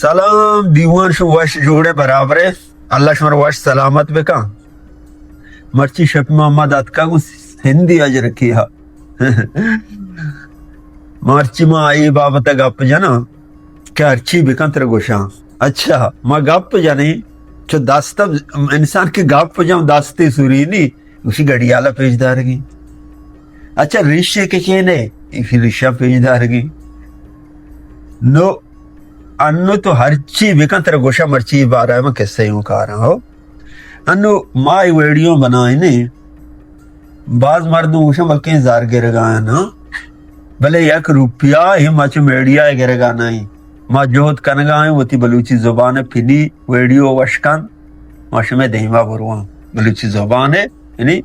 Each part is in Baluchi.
سلام دیوان، شما وش جوڑے برابرے؟ اللہ شما وش سلامت بکن۔ مرچی شپ ما ما داتکا گو سندھی اجرکی ہا۔ مرچی ما اے بابت گپ جنا کہ ہرچی بکن تر گوشاں۔ اچھا، ما گپ جنیں، چو دست انسان کے گپ جن دستی سوری نی، اسی گڑیالا پیش دارگی۔ اچھا، ریشے کے چینے، اسی ریشا پیش دارگی۔ نو، انو تو ہرچی بکن تر گوشا مرچی بارا ما قصہ یوں کاراں ہو۔ انو ما اے ویڈیو بنائینے، باز مردم گوشن بلکیں زار گرگا نا، بلے یک روپیا ہم اچ میڈیا گرگا نہیں۔ ما جہد کنگا ہیں وتی بلوچی زبان پنی ویڈیو وشکن، ما شمے دیما برواں بلوچی زبان ہے، یعنی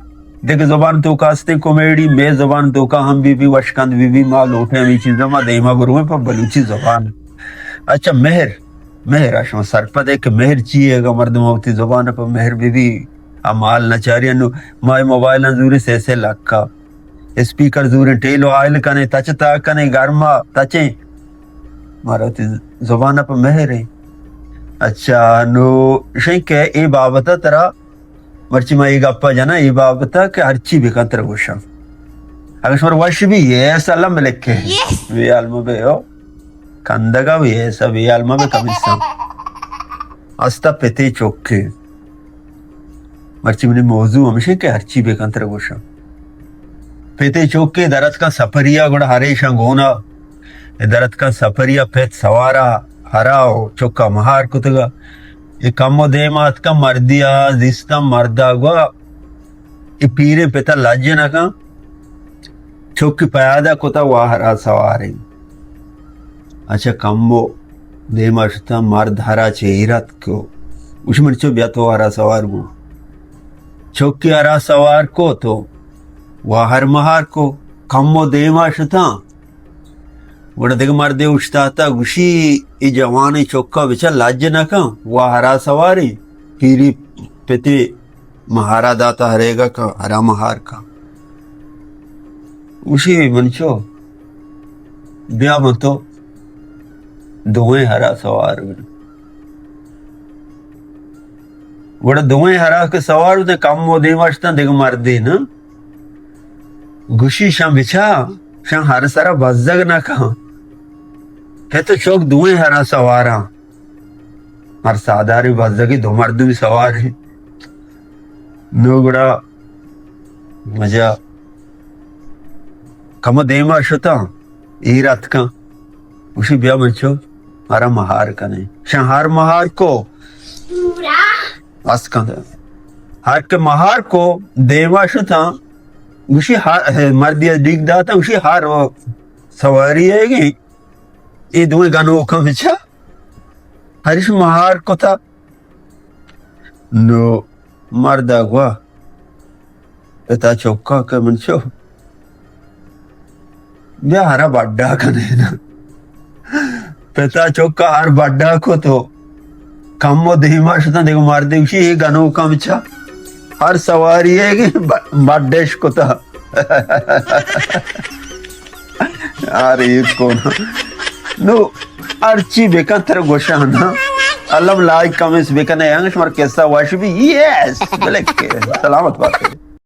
دگہ زبان تو کاستے کامیڈی، مے زبان تو کا ہم بی بی وشکند بی بی، ما لوٹے ہمیں چیزاں ما دیما برواں پر بلوچی زبان۔ اچھا، مہر، مہر آ شما سرپد ہے کہ مہر چی ہے؟ اگا مردم وتی زبان پر مہر بی بی، آ مال نچاری۔ انو ما موبائل زوری سے سے لکھا، اسپیکر زوریں، ٹیلو آئل کنے، تچ تا کنے، گرما تچیں۔ مارا وتی زبان پر مہر ہے۔ اچھا، نو شیں کہ اے بابت ترا مرچی ما اے گپا جنا، اے بابت کہ ہرچی بکن تر گوشاں۔ اگر شمار وش بھی، یس الم لکھے۔ یس۔ بے حال مبے ہو۔ کندگا بھی ہے، سب بے حال مبے کمیساں۔ استا پتے چوکے۔ مرچی منی موضوع ہمیش انت کہ ہرچی بکن ترا گوشاں۔ پتے چوکے درتکاں سپریا، گڑا ہریشاں گونا۔ اے درتکاں سپریا، پت سوارا ہرا و چکا مہار کتگا۔ اے کمو دیما اتکاں مردیا، دیستاں مردا گوا اے پیریں پتا لج نہ کن۔ چکی پیادہ کتا، واہرا سواریں۔ اچھا، کمو دیما شتاں، مرد ہرا چہ ایر اتک و گوشی، من چو بیا تو ہرا سوار بو۔ چکی ہرا سوار کو تو واہر مہار کو۔ کمو دیما شتاں، گڑا دگہ مردے اوشتاتا، گوشی، اے جوانیں چکا بچا لج نہ کن، واہرا سواریں، پیری پتے مہارا داتا ہریگا کا، ہرا مہار کا۔ گوشی، من چو، بیا من تو دوئیں ہرا سوار بیں۔ گڑا دوئیں ہرا کہ سوار بوتیں، کمو دیما شتاں، دگہ مردے نا۔ گوشی، شاں بچا، شاں ہر سرا بزگ نہ کن۔ پت و چک دوئیں ہرا سواراں۔ ہر ساہداریں بزگے دو مردمی سواریں۔ نو گڑا مجا کمو دیما شتاں، ایر اتکاں۔ گوشی، بیا من چو ہرا مہار کنیں۔ شاں ہر مہار کو۔ ہست کن۔ ہر کہ مہار کو دیما شتاں، گوشی، ہر، مردی ڈیک داتاں، گوشی، ہر سواری ہے گی، اے دوئیں گنوکاں بچا ہریش مہار کتا۔ نو مردا گوا پتا چکا کہ من چو، بیا ہرا بڈا کنے نا۔ پتا چکا ہر بڈا کو تو کمو دیما شتاں، دگہ مردے گوشی، اے گنوکاں بچا ہر سواری ہے کہ ب-، بڈش کتا۔ آ ریت کن۔ نو، ہرچی بکن تر گوشانا۔ الم لائک کمنٹس بکنے، انگش مر قصہ وش بھی، یس، بلکہ سلامت باتے۔